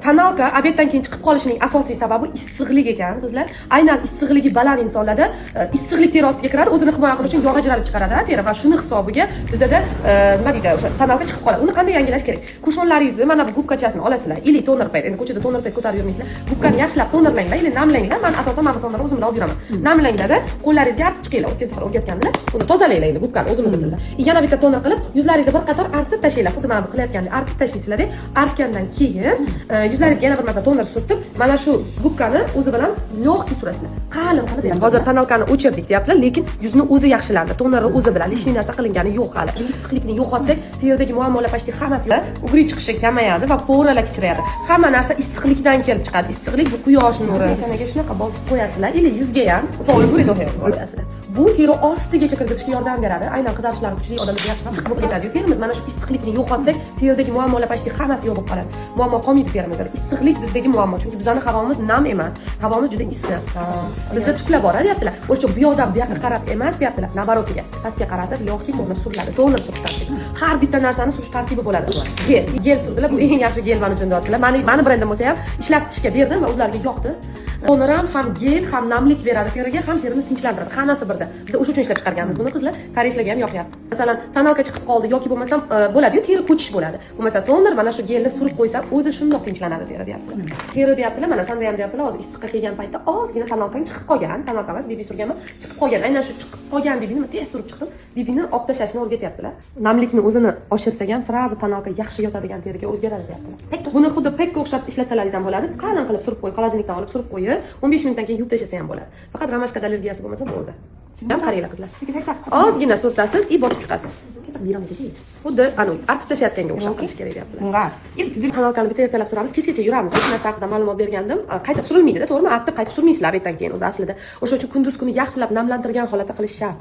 Тоналка обед dan keyin chiqib qolishining asosiy sababi issiqlik ekan, qizlar. Aynan issiqligi baland insonlarda issiqlik teri ostiga kiradi, o'zini himoya qilish uchun yog' ajralib chiqaradi teri va shuni hisobiga bizada nima deydi, o'sha тоналка chiqib qoladi. Uni qanday yangilash kerak? Кушон laringizni mana bu губка chasini olasizlar или toner pad. Endi ko'chada toner pad ko'tarib yurmaysizlar. Губка ni yaxshilab tonerlanglar или namlanglar. Man asosan mana bu tonerni o'zim bilan olib yuraman. Namlanglarda, qo'llaringizga artib chiqinglar. O'tgan safar o'rgatgandilar. Uni tozalanglar endi губка ni o'zimizni tilda. Yana bitta toner qilib, yuzlaringizni bir qator artib tashlanglar. Xuddi mana bu qilayotgandek artib tashlaysizlar. Artgandan keyin yuzlaringizga yana bir marta toner surtib, mana shu губка ni o'zi bilan легкий surasizlar. Qalin qilib. Hozir тоналка ni o'chirdik deyaptilar, lekin yuzni o'zi yaxshilandi. Tonerni o'zi bilan лишний narsa qilingani yo'q hali. Issiqlikni yo'qotsak, teridagi muammolar почти hammasi, угри chiqishi kamayadi va пора lar kichrayadi. Hamma narsa issiqlikdan kelib chiqadi. Issiqlik bu quyosh nuri. Peshanaga shunaqa bosib qo'yasizlar или yuzga ham qo'yasizlar. Bu teri ostigacha kirgizishga yordam beradi. Aynan qizarishlar kuchli odamlarga yaxshi ham bo'lib ketadi. Terimiz mana shu issiqlikni yo'qotsak, teridagi muammolar почти hammasi yo'q bo'lib qoladi. Muammo qolmaydi terimizda. Issiqlik bizdagi muammo, chunki bizani havomiz nam emas. Havomiz juda issiq. Bizda tuklar bor deyaptilar. O'sha bu yoqdan bu yoqqa qarab emas deyaptilar. Наоборот iga. Pastga qaratib, легкий toner suriladi. Toner surish tartibi. Har bitta narsani surish tartibi bo'ladi. Gel, gel surdilar. Bu eng yaxshi gel men uchun deyaptilar. Mani brendim bo'lsa ham ishlatishga berdim va o'zlariga yoqdi. Toner ham gel, ham namlik beradi teriga, ham terini tinchlantiradi. Hammasi birda. Biz o'sha uchun ishlab chiqarganmiz buni, qizlar. Koreyslarga ham yoqyapti. Masalan, тоналка chiqib qoldi yoki bo'lmasam bo'ladi-yu, teri ko'chish bo'ladi. Bo'lmasa toner mana shu gelni surib qo'ysa, o'zi shundoq tinchlanadi teri deyaptilar. Teri deyaptilar, mana sanda ham deyaptilar, hozir issiqqa kelgan paytda ozgina тоналка ng chiqib qolgan, тоналка emas, BB surganman, chiqib qolgan. Aynan shu chiqib qolgan BBni men tez surib chiqdim. BBni olib tashlashni o'rgatyaptilar. Namlikni o'zini oshirsak ham сразу тоналка yaxshi yotadigan teriga o'zgaradi deyaptilar. Buni xuddi pekka o'xshatib ishlatsalaringiz ham bo'ladi. Qalin qilib surib qo'yib, холодильник dan olib surib qo'yib, 15 minutdan keyin yuvib tashlasa ham bo'ladi. Faqat ромашка da allergiyasi bo'lmasa bo'ldi. Ham qaranglar, qizlar. 이렇게 살짝 Ozgina surtasiz и bosib chiqasiz. 살짝 밀어내듯이 Xuddi anavi artib tashlayotganga o'xshab qilish kerak deyaptilar. 뭔가 이렇게 두드려 Тоналка ni bitta ertalab suramiz, kechgacha yuramiz. Shu narsa haqida ma'lumot bergandim. Qayta surilmaydida, to'g'rimi? Artib qaytib surmaysizlar обед dan keyin o'zi aslida. O'sha uchun kunduz kuni yaxshilab namlantirgan holatda qilish shart.